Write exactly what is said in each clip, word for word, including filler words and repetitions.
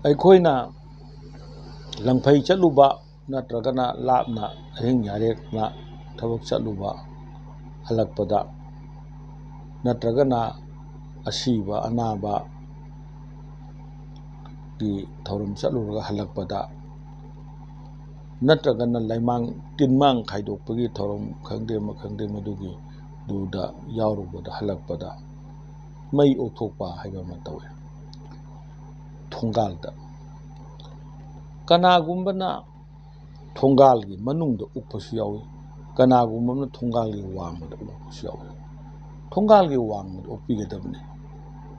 ꯑꯩꯈꯣꯏꯅ ꯂꯪꯐꯩ ꯆꯠꯂꯨꯕ ꯅꯠꯇ꯭ꯔꯒꯅ ꯂꯥꯞꯅ ꯑꯍꯤꯡ ꯌꯥꯔꯦꯛꯅ ꯊꯕꯛ ꯆꯠꯂꯨꯕ ꯍꯜꯂꯛꯄꯗ, ꯅꯠꯇ꯭ꯔꯒꯅ ꯑꯁꯤꯕ ꯑꯅꯥꯕꯒꯤ ꯊꯧꯔꯝ ꯆꯠꯂꯨꯔꯒ ꯍꯜꯂꯛꯄꯗ, ꯅꯠꯇ꯭ꯔꯒꯅ ꯂꯩꯃꯥꯡ ꯇꯤꯟꯃꯥꯡ ꯈꯥꯏꯗꯣꯛꯄꯒꯤ ꯊꯧꯔꯝ ꯈꯪꯗꯦ ꯑꯃ ꯈꯪꯗꯦ, ꯃꯗꯨꯒꯤꯗꯨꯗ ꯌꯥꯎꯔꯨꯕꯗ ꯍꯜꯂꯛꯄꯗ ꯃꯩ ꯑꯣꯛꯊꯣꯛꯄ ꯍꯥꯏꯕ ꯑꯃ ꯇꯧꯋꯤ꯫ ꯊꯣꯡꯒꯥꯜꯗ ꯀꯅꯥꯒꯨꯝꯕꯅ ꯊꯣꯡꯒꯥꯜꯒꯤ ꯃꯅꯨꯡꯗ ꯎꯛꯄꯁꯨ ꯌꯥꯎꯏ, ꯀꯅꯥꯒꯨꯝꯕ ꯑꯃꯅ ꯊꯣꯡꯒꯥꯜꯒꯤ ꯋꯥꯡꯃꯗ ꯎꯛꯄꯁꯨ ꯌꯥꯎꯏ꯫ ꯊꯣꯡꯒꯥꯜꯒꯤ ꯋꯥꯡꯃꯗ ꯎꯛꯄꯤꯒꯗꯕꯅꯤ꯫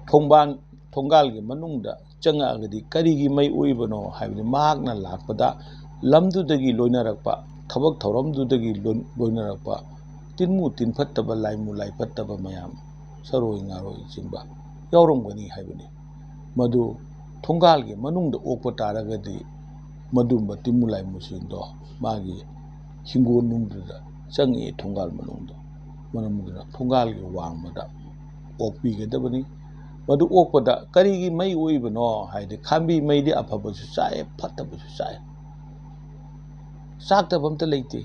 ꯊꯣꯡꯕꯥꯟ ꯊꯣꯡꯒꯥꯜꯒꯤ ꯃꯅꯨꯡꯗ ꯆꯪꯉꯛꯑꯒꯗꯤ ꯀꯔꯤꯒꯤ ꯃꯩ ꯎꯛꯏꯕꯅꯣ ꯍꯥꯏꯕꯗꯤ ꯃꯍꯥꯛꯅ ꯂꯥꯛꯄꯗ ꯂꯝꯗꯨꯗꯒꯤ ꯂꯣꯏꯅꯔꯛꯄ, ꯊꯕꯛ ꯊꯧꯔꯝꯗꯨꯗꯒꯤ ꯂꯣꯏ-, ꯂꯣꯏꯅꯔꯛꯄ ꯇꯤꯟꯃꯨ ꯇꯤꯟꯐꯠꯇꯕ, ꯂꯥꯏꯃꯨ ꯂꯥꯏꯐꯠꯇꯕ ꯃꯌꯥꯝ, ꯁꯔꯣꯏ ꯉꯥꯔꯣꯏꯆꯤꯡꯕ ꯌꯥꯎꯔꯝꯒꯅꯤ ꯍꯥꯏꯕꯅꯤ꯫ ꯃꯗꯨ ꯊꯣꯡꯒꯥꯜꯒꯤ ꯃꯅꯨꯡꯗ ꯑꯣꯛꯄ ꯇꯥꯔꯒꯗꯤ ꯃꯗꯨꯝꯕ ꯇꯤꯟꯃꯨ ꯂꯥꯏꯃꯨꯁꯤꯡꯗꯣ ꯃꯥꯒꯤ ꯍꯤꯡꯒꯣꯜ ꯅꯨꯡꯗꯨꯗ ꯆꯪꯉꯛꯏ, ꯊꯣꯡꯒꯥꯜ ꯃꯅꯨꯡꯗ꯫ ꯃꯔꯝ ꯑꯗꯨꯅ ꯊꯣꯡꯒꯥꯜꯒꯤ ꯋꯥꯡꯃꯗ ꯑꯣꯛꯄꯤꯒꯗꯕꯅꯤ꯫ ꯃꯗꯨ ꯑꯣꯛꯄꯗ ꯀꯔꯤꯒꯤ ꯃꯩ ꯑꯣꯛꯏꯕꯅꯣ ꯍꯥꯏꯗꯤ, ꯈꯥꯝꯕꯤ ꯃꯩꯗꯤ ꯑꯐꯕꯁꯨ ꯆꯥꯛꯑꯦ, ꯐꯠꯇꯕꯁꯨ ꯆꯥꯛꯑꯦ, ꯆꯥꯛꯇꯕ ꯑꯝꯇ ꯂꯩꯇꯦ꯫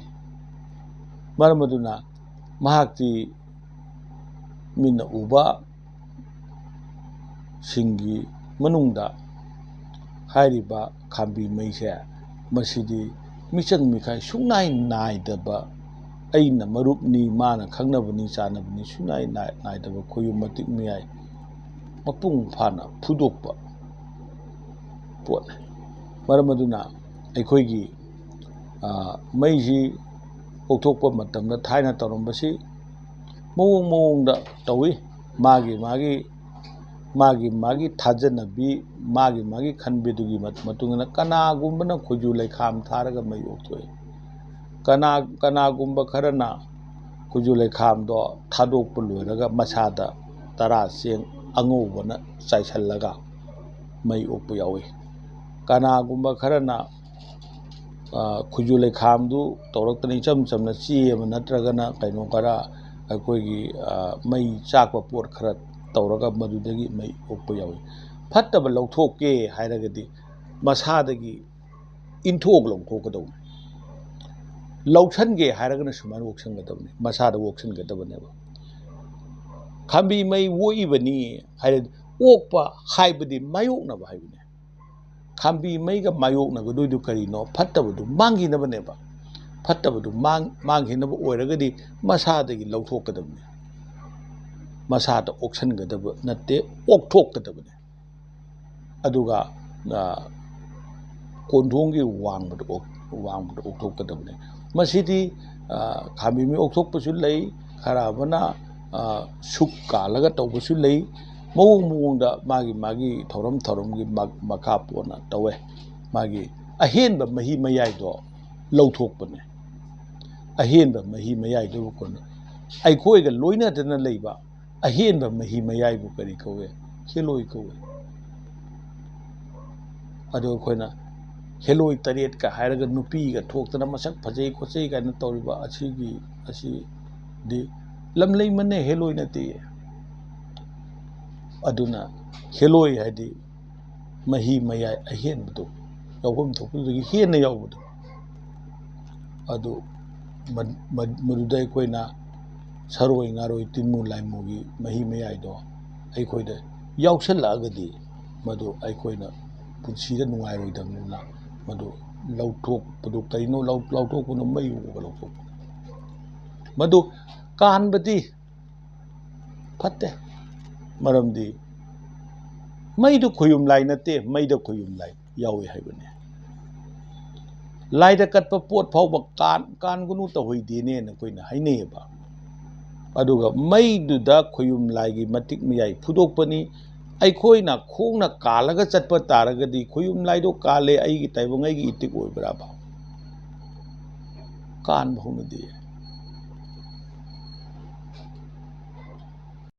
ꯃꯔꯝ ꯑꯗꯨꯅ ꯃꯍꯥꯛꯇꯤ ꯃꯤꯠꯅ ꯎꯕ ꯁꯤꯡꯒꯤ ꯃꯅꯨꯡꯗ ꯍꯥꯏꯔꯤꯕ ꯈꯥꯝꯕꯤ ꯃꯩꯁꯦ, ꯃꯁꯤꯗꯤ ꯃꯤꯆꯪ ꯃꯤꯈꯥꯏ ꯁꯨꯡꯅꯥꯏ ꯅꯥꯏꯗꯕ, ꯑꯩꯅ ꯃꯔꯨꯞꯅꯤ, ꯃꯥꯅ ꯈꯪꯅꯕꯅꯤ, ꯆꯥꯟꯅꯕꯅꯤ, ꯁꯨꯡꯅꯥꯏ ꯅꯥꯏ-, ꯅꯥꯏꯗꯕ ꯈꯣꯌꯨꯝ ꯃꯇꯤꯛ ꯃꯌꯥꯏ ꯃꯄꯨꯡ ꯐꯥꯅ ꯐꯨꯗꯣꯛꯄ ꯄꯣꯠꯅꯤ꯫ ꯃꯔꯝ ꯑꯗꯨꯅ ꯑꯩꯈꯣꯏꯒꯤ, ꯑ, ꯃꯩꯁꯤ ꯄꯣꯛꯊꯣꯛꯄ ꯃꯇꯝꯗ ꯊꯥꯏꯅ ꯇꯧꯔꯝꯕꯁꯤ ꯃꯑꯣꯡ ꯃꯑꯣꯡꯗ ꯇꯧꯏ꯫ ꯃꯥꯒꯤ ꯃꯥꯒꯤ, ꯃꯥꯒꯤ ꯃꯥꯒꯤ ꯊꯥꯖꯅꯕꯤ, ꯃꯥꯒꯤ ꯃꯥꯒꯤ ꯈꯟꯕꯤꯗꯨꯒꯤ ꯃ-, ꯃꯇꯨꯡ ꯏꯟꯅ ꯀꯅꯥꯒꯨꯝꯕꯅ ꯈꯨꯖꯨ ꯂꯩꯈꯥꯝ ꯊꯥꯔꯒ ꯃꯩ ꯑꯣꯛꯊꯣꯛꯏ꯫ ꯀꯅꯥ-, ꯀꯅꯥꯒꯨꯝꯕ ꯈꯔꯅ ꯈꯨꯖꯨ ꯂꯩꯈꯥꯝꯗꯣ ꯊꯥꯗꯣꯛꯄ ꯂꯣꯏꯔꯒ ꯃꯁꯥꯗ ꯇꯔꯥ ꯆꯦꯡ ꯑꯉꯧꯕꯅ ꯆꯥꯏꯁꯤꯜꯂꯒ ꯃꯩ ꯑꯣꯛꯄ ꯌꯥꯎꯏ꯫ ꯀꯅꯥꯒꯨꯝꯕ ꯈꯔꯅ, ꯑ, ꯈꯨꯖꯨ ꯂꯩꯈꯥꯝꯗꯨ ꯇꯧꯔꯛꯇꯅ ꯏꯆꯝ ꯆꯝꯅ ꯆꯦ ꯑꯃ ꯅꯠꯇ꯭ꯔꯒꯅ ꯀꯩꯅꯣ ꯈꯔ, ꯑꯩꯈꯣꯏꯒꯤ, ꯑ, ꯃꯩ ꯆꯥꯛꯄ ꯄꯣꯠ ꯈꯔ ꯇꯧꯔꯒ ꯃꯗꯨꯗꯒꯤ ꯃꯩ ꯑꯣꯛꯄ ꯌꯥꯎꯏ꯫ ꯐꯠꯇꯕ ꯂꯧꯊꯣꯛꯀꯦ ꯍꯥꯏꯔꯒꯗꯤ ꯃꯁꯥꯗꯒꯤ ꯏꯟꯊꯣꯛ ꯂꯧꯊꯣꯛꯀꯗꯧꯅꯤ꯫ ꯂꯧꯁꯟꯒꯦ ꯍꯥꯏꯔꯒꯅ ꯁꯨꯃꯥꯏꯅ ꯑꯣꯛꯁꯟꯒꯗꯕꯅꯤ, ꯃꯁꯥꯗ ꯑꯣꯛꯁꯟꯒꯗꯕꯅꯦꯕ꯫ ꯈꯥꯝꯕꯤ ꯃꯩ ꯑꯣꯛꯏꯕꯅꯤ ꯍꯥꯏꯔꯗꯤ, ꯑꯣꯛꯄ ꯍꯥꯏꯕꯗꯤ ꯃꯥꯌꯣꯛꯅꯕ ꯍꯥꯏꯕꯅꯤ꯫ ꯈꯥꯝꯕꯤ ꯃꯩꯒ ꯃꯥꯌꯣꯛꯅꯒꯗꯣꯏꯗꯨ ꯀꯔꯤꯅꯣ? ꯐꯠꯇꯕꯗꯨ ꯃꯥꯡꯈꯤꯅꯕꯅꯦꯕ꯫ ꯐꯠꯇꯕꯗꯨ ꯃꯥꯡ-, ꯃꯥꯡꯈꯤꯅꯕ ꯑꯣꯏꯔꯒꯗꯤ ꯃꯁꯥꯗꯒꯤ ꯂꯧꯊꯣꯛꯀꯗꯕꯅꯤ꯫ ꯃꯁꯥꯗ ꯑꯣꯛꯁꯟꯒꯗꯕ ꯅꯠꯇꯦ, ꯑꯣꯛꯊꯣꯛꯀꯗꯕꯅꯤ꯫ ꯑꯗꯨꯒ, ꯑ, ꯀꯣꯟꯊꯣꯡꯒꯤ ꯋꯥꯡꯃꯗ ꯑꯣꯛ-, ꯋꯥꯡꯃꯗ ꯑꯣꯛꯊꯣꯛꯀꯗꯕꯅꯤ꯫ ꯃꯁꯤꯗꯤ, ꯑ, ꯈꯥꯝꯕꯤ ꯃꯩ ꯑꯣꯛꯊꯣꯛꯄꯁꯨ ꯂꯩ, ꯈꯔ ꯑꯃꯅ, ꯑ, ꯁꯨꯛ ꯀꯥꯜꯂꯒ ꯇꯧꯕꯁꯨ ꯂꯩ꯫ ꯃꯑꯣꯡ ꯃꯑꯣꯡꯗ ꯃꯥꯒꯤ ꯃꯥꯒꯤ ꯊꯧꯔꯝ ꯊꯧꯔꯝꯒꯤ ꯃ-, ꯃꯈꯥ ꯄꯣꯟꯅ ꯇꯧꯋꯦ꯫ ꯃꯥꯒꯤ ꯑꯍꯦꯟꯕ ꯃꯍꯤ ꯃꯌꯥꯏꯗꯣ ꯂꯧꯊꯣꯛꯄꯅꯦ꯫ ꯑꯍꯦꯟꯕ ꯃꯍꯤ ꯃꯌꯥꯏꯗꯨꯕꯨ ꯀꯣꯟꯅ ꯑꯩꯈꯣꯏꯒ ꯂꯣꯏꯅꯗꯅ ꯂꯩꯕ ꯑꯍꯦꯟꯕ ꯃꯍꯤ ꯃꯌꯥꯏꯕꯨ ꯀꯔꯤ ꯀꯧꯏ? ꯍꯦꯂꯣꯏ ꯀꯧꯏ꯫ ꯑꯗꯨ ꯑꯩꯈꯣꯏꯅ ꯍꯦꯂꯣꯏ ꯇꯔꯦꯠꯀ ꯍꯥꯏꯔꯒ ꯅꯨꯄꯤꯒ ꯊꯣꯛꯇꯅ ꯃꯁꯛ ꯐꯖꯩ ꯈꯣꯠꯆꯩ ꯀꯥꯏꯅ ꯇꯧꯔꯤꯕ ꯑꯁꯤꯒꯤ, ꯑꯁꯤꯗꯤ ꯂꯝꯂꯩꯃꯅꯦ, ꯍꯦꯂꯣꯏ ꯅꯠꯇꯦ꯫ ꯑꯗꯨꯅ ꯍꯦꯂꯣꯏ ꯍꯥꯏꯗꯤ ꯃꯍꯤ ꯃꯌꯥꯏ ꯑꯍꯦꯟꯕꯗꯣ, ꯌꯥꯎꯐꯝ ꯊꯣꯛꯄꯗꯨꯗꯒꯤ ꯍꯦꯟꯅ ꯌꯥꯎꯕꯗꯣ꯫ ꯑꯗꯨ ꯃ-, ꯃ-, ꯃꯗꯨꯗ ꯑꯩꯈꯣꯏꯅ ꯁꯔꯣꯏ ꯉꯥꯔꯣꯏ ꯇꯤꯟꯃꯨ ꯂꯥꯏꯃꯨꯒꯤ ꯃꯍꯤ ꯃꯌꯥꯏꯗꯣ ꯑꯩꯈꯣꯏꯗ ꯌꯥꯎꯁꯜꯂꯛꯑꯒꯗꯤ, ꯃꯗꯨ ꯑꯩꯈꯣꯏꯅ ꯄꯨꯟꯁꯤꯗ ꯅꯨꯡꯉꯥꯏꯔꯣꯏꯗꯕꯅꯤꯅ, ꯃꯗꯨ ꯂꯧꯊꯣꯛꯄꯗꯨ ꯀꯔꯤꯅꯣ? ꯂꯧ-, ꯂꯧꯊꯣꯛꯄꯅ ꯃꯩ ꯑꯣꯛꯑꯒ ꯂꯧꯊꯣꯛꯄ꯫ ꯃꯗꯨ ꯀꯥꯟꯕꯗꯤ ꯐꯠꯇꯦ꯫ ꯃꯔꯝꯗꯤ ꯃꯩꯗꯨ ꯈꯣꯌꯨꯝ ꯂꯥꯏ ꯅꯠꯇꯦ, ꯃꯩꯗ ꯈꯣꯌꯨꯝ ꯂꯥꯏ ꯌꯥꯎꯏ ꯍꯥꯏꯕꯅꯤ꯫ ꯂꯥꯏꯗ ꯀꯠꯄ ꯄꯣꯠ ꯐꯥꯎꯕ ꯀꯥꯟ-, ꯀꯥꯟꯒꯅꯨ ꯇꯧꯍꯩꯗꯦꯅꯦꯅ ꯑꯩꯈꯣꯏꯅ ꯍꯥꯏꯅꯩꯌꯦꯕ꯫ ꯑꯗꯨꯒ ꯃꯩꯗꯨꯗ ꯈꯣꯌꯨꯝ ꯂꯥꯏꯒꯤ ꯃꯇꯤꯛ ꯃꯌꯥꯏ ꯐꯨꯗꯣꯛꯄꯅꯤ꯫ ꯑꯩꯈꯣꯏꯅ ꯈꯣꯡꯅ ꯀꯥꯜꯂꯒ ꯆꯠꯄ ꯇꯥꯔꯒꯗꯤ ꯈꯣꯌꯨꯝ ꯂꯥꯏꯗꯣ ꯀꯥꯜꯂꯦ, ꯑꯩꯒꯤ ꯇꯥꯏꯕꯪ, ꯑꯩꯒꯤ ꯏꯇꯤꯛ ꯑꯣꯏꯕ꯭ꯔꯥꯕ? ꯀꯥꯟꯕ ꯍꯧꯅꯗꯦ꯫